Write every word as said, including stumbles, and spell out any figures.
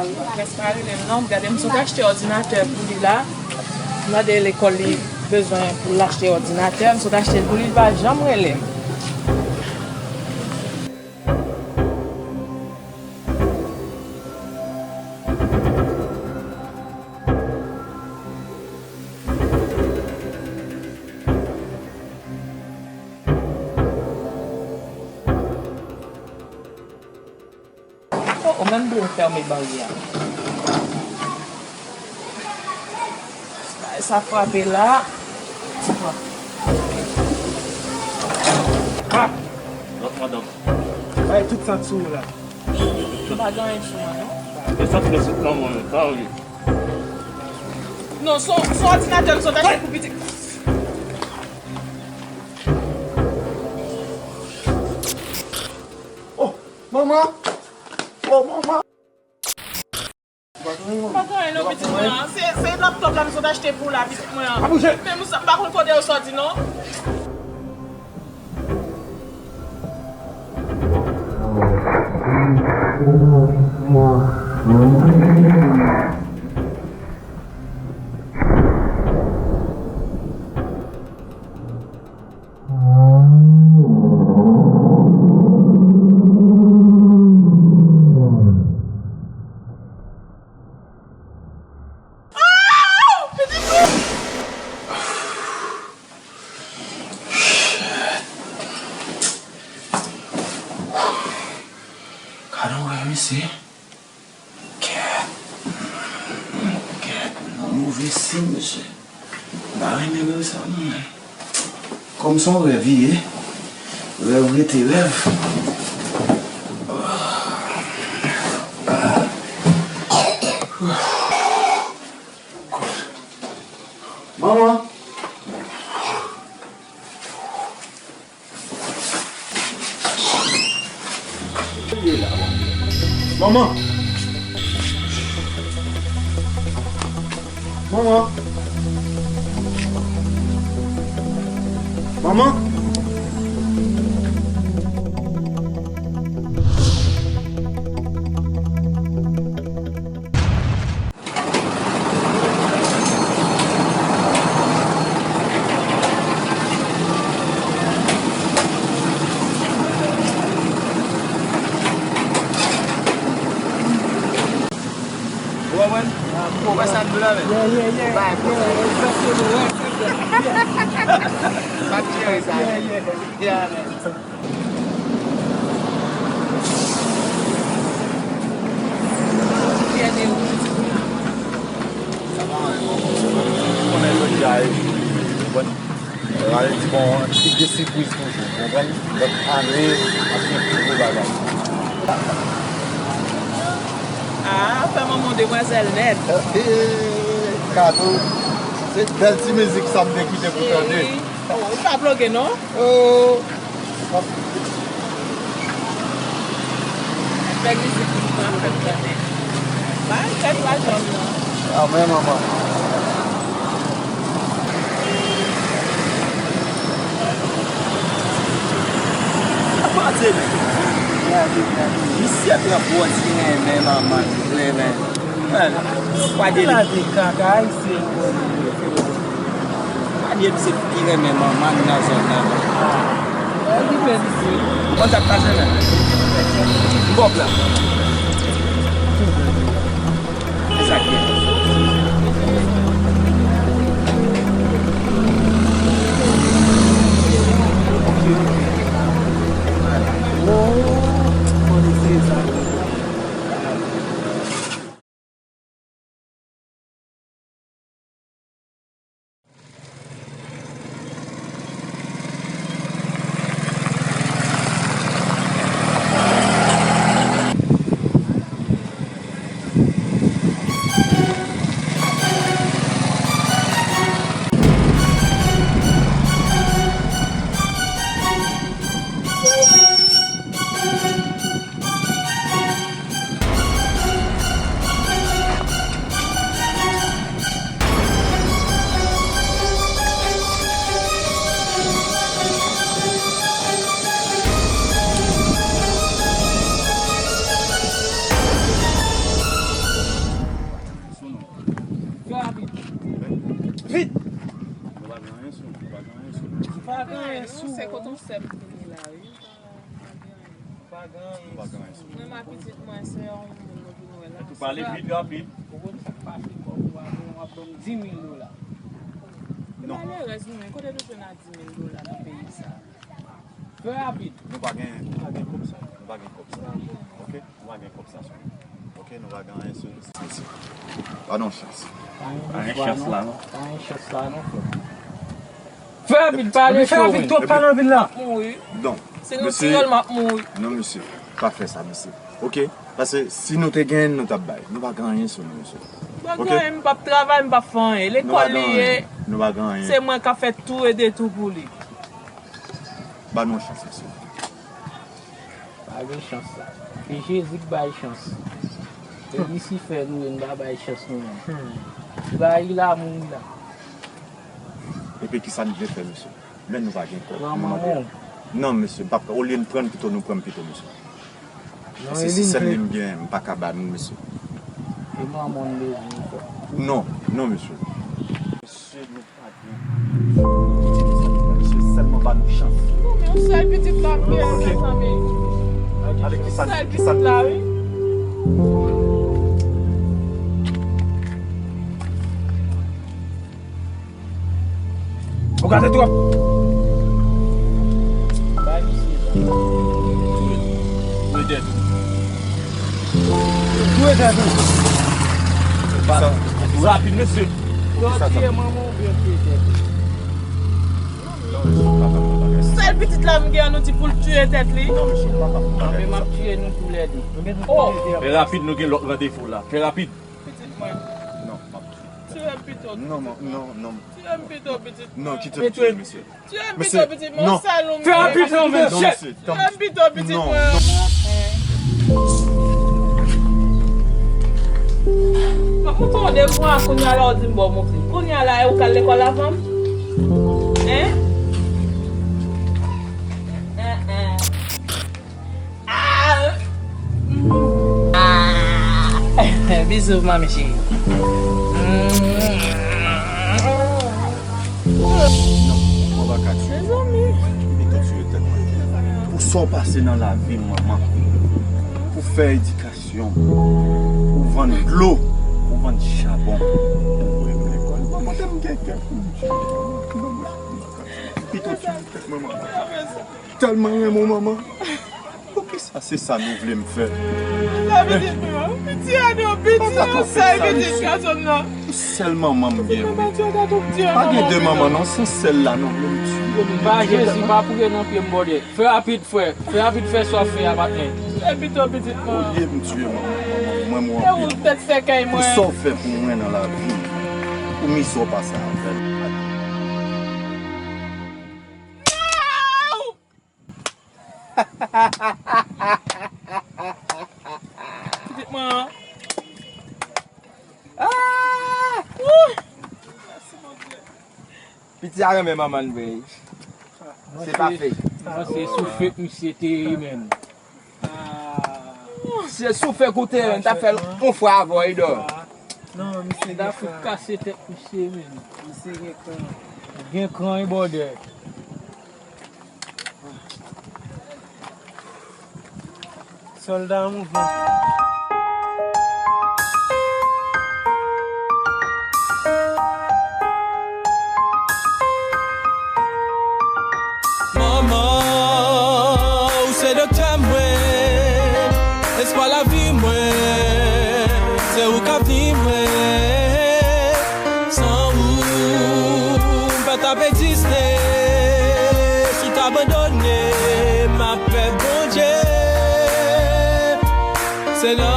Prens pa rele m non, gade m sot achte òdinatè pou li la. M mande lekòl li bezwen pou l achte òdinatè, m sot achte l pou li, li pa janm rele m. Oh, ou menm dwe fèmen baryè a. Sa frape la. Ah! Lòt madanm. Bay tout sa sou ou la. M pa gen anyen sou mwen, non. E sa k fè sou nan mwen, pa ou ye? Non, se yon, se yon òdinatè m sot achte pou pitit. Oh, manman! Oh, manman! Pa gen anyen non pitit mwen an. Se, se laptop la m sot achte pou w la pitit mwen an. Pa bouje. Men m pa konn kote yo soti non. Gade yon rèv isi. Kèt. Kèt. Nan move siy, mesye. M pa renmen rèv sa, non, men. Kòm se yon rèv li ye, rèv rete rèv. Manman! Manman! Manman! Manman! Ou konprann? Ou wè sa m di w la, men? Yeah, yeah, yeah. Bay, yeah, exactement, yeah, exactement, yeah. Pa t jere sa. Yeah, yeah. Yeah, man. Sa pa anyen, manman. Ou konnen jodi a e, bon, e, ale di bon, ann kite sipriz toujou, ou konprann? Lòt ane, ap gen pi gwo bagay. Ah, fè manman w demwazèl nèt. Eh, eh, kado. Se bèl ti mizik sa m te kite pou tande. Wi. Oh, ou pa ploge non? Oh. Fè mizik pou nou ap fè m tande. Bay tèt la janm nan. Amèn, manman. Misye trè bwòz ki renmen manman, ki renmen. Mwen, pa de li. Lave kaka, ayisyen yo. Pa de li, se ki renmen manman nan zòn nan. Ah, li bèl isi. Kontak pase men. M bòk la. Se sa k ye. Oh, konnen se sa. Sè m fini la, wi. Pa gen anyen. Pa gen anyen. Mwen, ma pitit mwen, se yon moun nou vin wè la. Ou pale vit, rapid. Ou konn sa k pase kòb ou a, bon, w ap ban m dis mil dola. Non. Malerèz nou menm, kote nou jwenn a dis mil dola nan peyi sa? Fè rapid. Nou pa gen, nou pa gen kòb sa. Nou pa gen kòb sa. Ok? Nou pa gen kòb sa sou nou. Ok, nou pa gen anyen sou nou. Mesye, pa nan chans. Pa gen chans la, non. Pa gen chans la, non, frè. Fè rapid, pale, fè rapid, twòp pale anpil la. Mouri. Donk, si nou mesye, tire l, m ap mouri. Non, mesye, pa fè sa, mesye. Ok? Paske si nou te gen, nou t ap bay. Nou pa gen anyen sou nou, mesye. M pa gen anyen, m p ap travay, m p ap fè anyen. Lekòl li ye. Nou pa gen anyen. Se mwen k ap fè tou e detou pou li. Ba nou yon chans, mesye. Pa gen chans la. Se Jezi k bay chans. Se Lisifè nou ye, n pa bay chans nou menm. Trayi lanmou wi la. Epi kisa n vle fè, mesye? Lè nou pa gen kòb, pran nou mande manman w. Non, mesye, m p ap, olye n pran l pito, nou pran m pito, mesye. Paske se sèl li m gen, m pa ka ba nou, mesye. E manman w bezwen, frè. Non, non, mesye. Mesye, nou pa gen. Mesye, sèlman ba nou chans. Non, men yon sèl pitit la m gen, mezanmi. Yon sèl pitit la, wi. Ou gate twòp. Bay misye sa. Touye tèt ou. Touye tèt ou. Rapid, mesye. Yo tiye manman oubyen tiye tèt li? Sèl pitit la m gen, nou di pou l tiye tèt li. Anben, m ap tiye nou toulède. Oh! Fè rapid, nou gen lòt randevou la. Fè rapid. Pitit mwen. Non, m ap tiye. Tiye m pito. Non, non, non, non. Tiye m pito, pitit mwen. Non, kite m tiye, mesye. Tiye m pito, pitit mwen, sèl ou m gen. Fè rapid non, men, shit. Tiye m pito, pitit mwen. M ap montre w de fwa, kounye a la w di m ba w montre. Kounye a la, e ou k al lekòl avan m? Hein? Hein, hein. Ah! Ah! Bizou, manmi cheri. Non, mwen pa ka tiye. Mezanmi. Pito tiye tèt mwen. Pou sa w pase nan lavi m, manman. Pou fè edikasyon. Ou vann dlo. Ou vann chabon. Ou voye m lekòl. Manman, te m gen kè pou m tiye. Pito tiye tèt mwen, manman. Tèlman renmen w, manman. Poukisa se sa nou vle m fè? Sa pitit mwen, piti a nou, piti nou, sèl pitit gason nan. Sèl manman m gen, wi. Pa gen de manman, non, se sèl la, non. Ba Jezi, pa priye nan pye m, bòdè. Fè rapid, frè. Fè rapid, fè sa w ap fè a, patnè. Fè pito, pitit mwen. Olye m tiye manman, manman, mwen, mwen anpil. Pou sa w fè pou mwen nan lavi m. Pou mizè w pase avè m. Pitit mwen an. Ah! Wouy! Mèsi, Bondye. Piti a renmen manman l vre. Se pa fake. Mwen se sou fake misye te ye menm. Se sou fake ou te ye, m ta fè l yon fwa avè w, Edor. Non, misye gen kran. Fout kase tèt misye menm. Misye gen kran. Gen kran, wi, bòdè. Sòlda an mouvman. Manman, ou se doktè mwen, espwa lavi mwen, se ou k avni mwen. San ou, m pa t ap egziste. Si w t abandone m, m ap pè Bondye. Se nan